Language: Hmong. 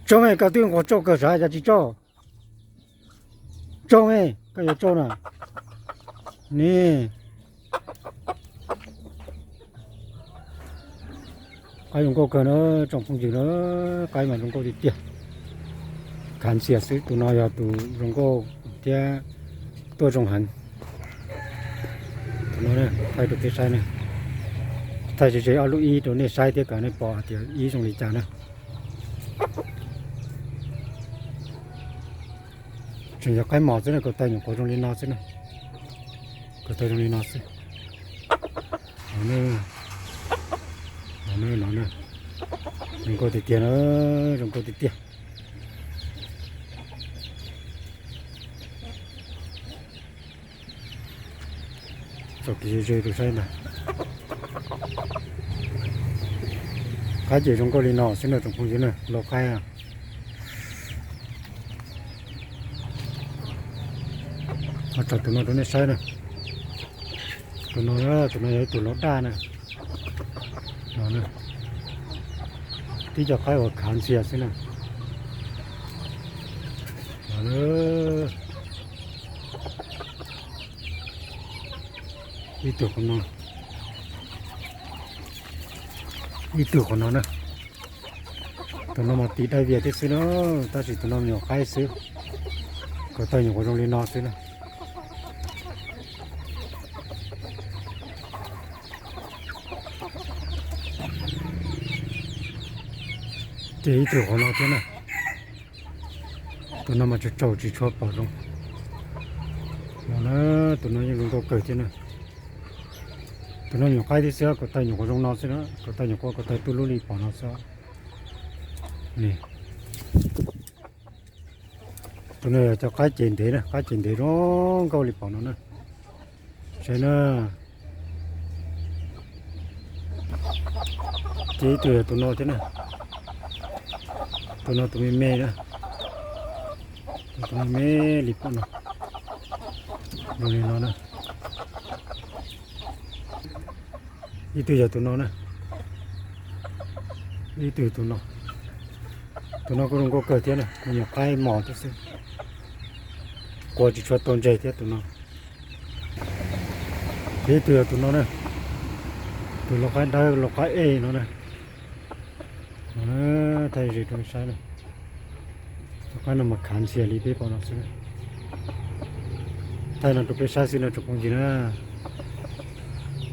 Tsauj me, koj twb nquag tsauj kawg sav, cas tsis tsauj? Tsauj me, koj yuav tsauj na. Ni, qaib zoo nkauj kawg na, tsoom phooj ywg na, qaib mas zoo nkauj tiag tiag. Khav ntxias xwb, tus no yog tus zoo nkauj thiab tuaj zoo heev. Tus no thaij rau peb saib na, thaij ze ze ob lub ib rau nej saib thiab kom nej pom hais tias ib zoo li cas na. Tseem yog qaib mos xwb na, kaus tais nyuam qhuav zoo li no xwb na. Kaus tais zoo li no xwb. No na, no na, no na. Zoo nkauj tiag tiag na, zoo nkauj tiag tiag. Txoj kev ze ze rau saib ntag. Qaib ces zoo nkauj li no xwb na tsoom phooj ywg na, lau qaib. Ho tso tus no rau nej saib na. Tus no, tus no yog ib tug lau daj na. No na, tib co qaib uas khav ntxias xwb na. No na, ib tug qhov no, ib tug qhov no na. Tus no mas tis dai vias thiab xwb na, tab sis tus no nyuam qaib xwb. Kaus tais nyuam qhuav zoo li no xwb na. Ces ib tug qhov no thiab na. Tus no mas tsaug tsaug tsis tshua pom zoo. No na, tus no yeej zoo nkauj kawg thiab na. Tus no nyuam qaib thiab xwb, kaus tais nyuam qhuav zoo no xwb na, kaus tais nyuam qhuav, kaus tais tu lub li pom no xwb. Ni, tus no yog cov qaib ces ntev na, qaib ces ntev zoo nkauj li pom no na. Saib na. Ces ib tug yog tus no thiab na. Tus no tus me me na. Tus me me li pom no. Zoo li no na. Ib tug yog tus no na. Ib tug tus no. Tus no kuj zoo nkauj kawg thiab na, me nyuam qaib mos thiab xwb. Qua tsis tshua tau ntseg thiab tus no. Ces ib tug yog tus no na. Tus lau qaib dawb lau qaib ej no na. Thaij ze rau saib na. Tus qaib no mas khav ntxias li peb pom no xwb. Thaij no rau peb saib xwb no tsoom phooj ywg na.